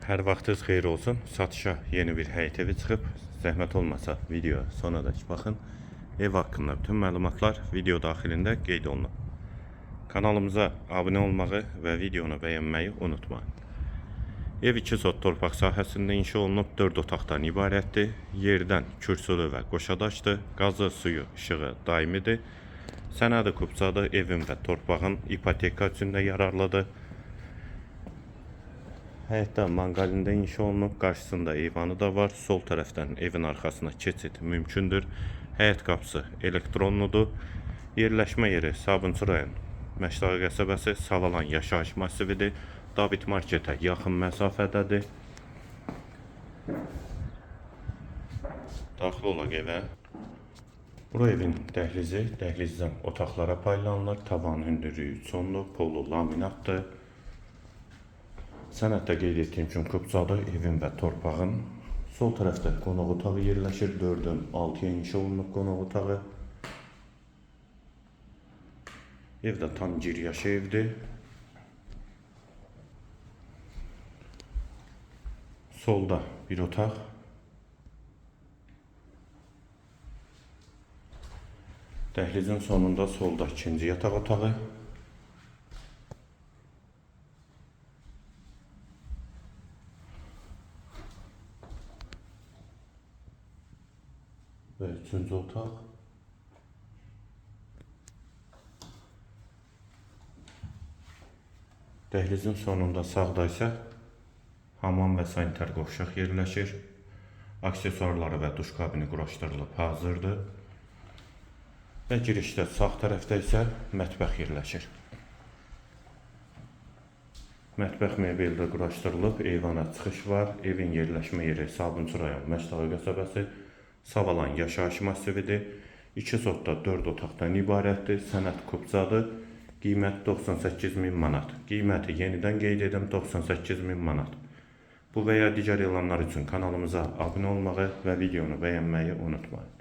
Hər vaxtınız xeyir olsun. Satışa yeni bir həyət evi çıxıb. Zəhmət olmasa video sonadək baxın. Ev haqqında bütün məlumatlar video daxilində qeyd olunub. Kanalımıza abunə olmağı və videonu bəyənməyi unutmayın. Ev 2 sot torpaq sahəsində inşa olunub, 4 otaqdan ibarətdir. Yerdən kürsülü və qoşadaşdır. Qazı, suyu, işığı daimidir. Sənədi kupçadır, evin və torpağın ipoteka üçün də yararlıdır. Həyətdə manqalində inşa olunub, qarşısında eyvanı da var. Sol tərəfdən evin arxasına keçid mümkündür. Həyət qapısı elektronludur. Yerləşmə yeri Sabunçu rayon Məşdağı qəsəbəsi Savalan yaşayış massividir. David marketə yaxın məsafədədir. Daxil olaq evə. Bura evin dəhlizi, dəhlizdən otaqlara paylanılır. Tavan hündürlüyü 3,10-dur, polu laminatdır. Sənəddə qeyd etdiyim kimi kupçadır evin və torpağın. Sol tərəfdə qonaq otağı yerləşir. 4-ün 6-ya inşa olunub qonaq otağı. Ev də tam giryaşı evdir. Solda bir otaq. Dəhlizin sonunda solda ikinci yataq otağı. Və üçüncü otaq. Dəhlizin sonunda sağda isə hamam və sanitar qovşaq yerləşir. Aksesuarları və duş kabini quraşdırılıb hazırdır. Və girişdə sağ tərəfdə isə mətbəx yerləşir. Mətbəx mebeli də quraşdırılıb, eyvana çıxış var. Evin yerləşmə yeri Sabunçu rayon Məşdağı qəsəbəsi Savalan yaşayış massividir. 2 sotda 4 otaqdan ibarətdir. Sənəd kupçadır. Qiymət 98 min manat. Qiyməti yenidən qeyd edim 98 min manat. Bu və ya digər elanlar üçün kanalımıza abunə olmağı və videonu bəyənməyi unutmayın.